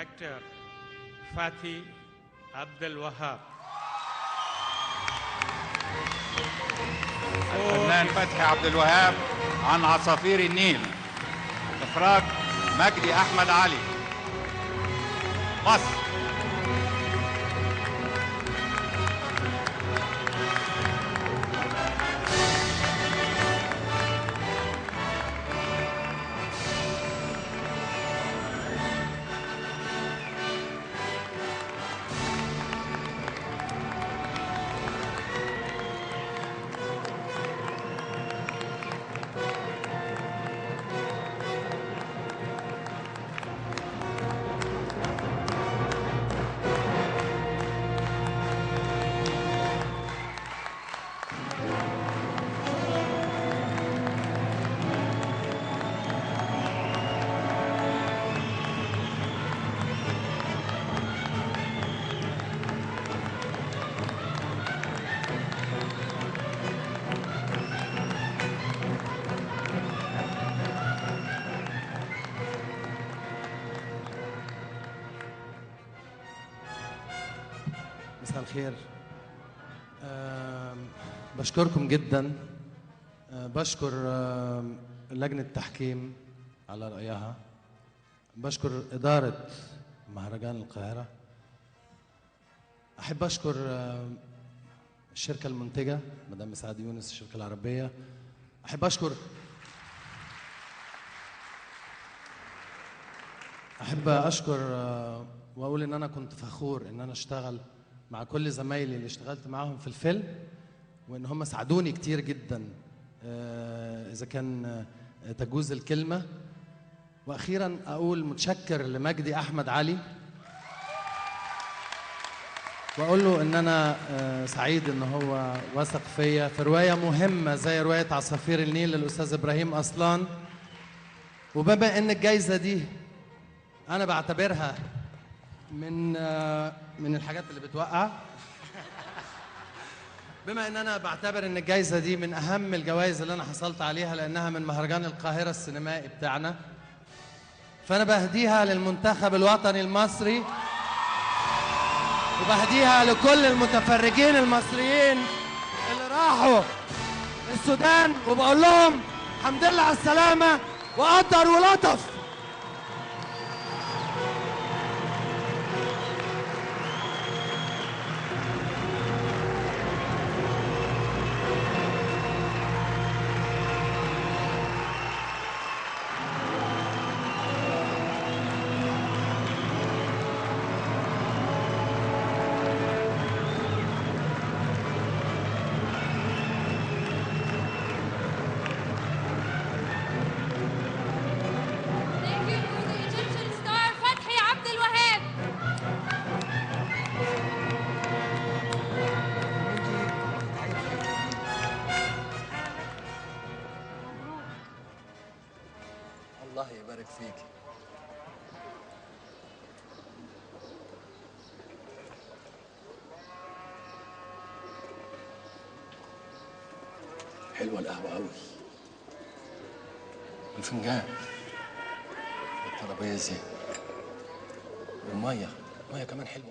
actor Fathi Abdel Wahab. الفنان فتحي عبد الوهاب عن عصافير النيل، إخراج مجدي أحمد علي، مصر. مساء الخير. بشكركم جدا. بشكر لجنة التحكيم على رأيها، بشكر إدارة مهرجان القاهرة، أحب أشكر الشركة المنتجة مدام سعاد يونس، الشركة العربية، أحب أشكر وأقول إن أنا كنت فخور إن أنا أشتغل مع كل زمايلي اللي اشتغلت معاهم في الفيلم، وإن هم ساعدوني كتير جدا إذا كان تجوز الكلمة. وأخيرا أقول متشكر لمجدي أحمد علي، وأقول له إن أنا سعيد إن هو وثق فيا في رواية مهمة زي رواية عصافير النيل للأستاذ إبراهيم أصلان. وبما إن الجايزة دي أنا بعتبرها من الحاجات اللي بتوقع، بما ان انا بعتبر ان الجايزة دي من اهم الجوائز اللي انا حصلت عليها لانها من مهرجان القاهرة السينمائي بتاعنا، فانا بهديها للمنتخب الوطني المصري، وبهديها لكل المتفرجين المصريين اللي راحوا السودان، وبقول لهم الحمد لله على السلامة وقدر ولطف. الله يبارك فيك. حلوة القهوة أوي، الفنجان والترابيزة والمية، المية كمان حلوة.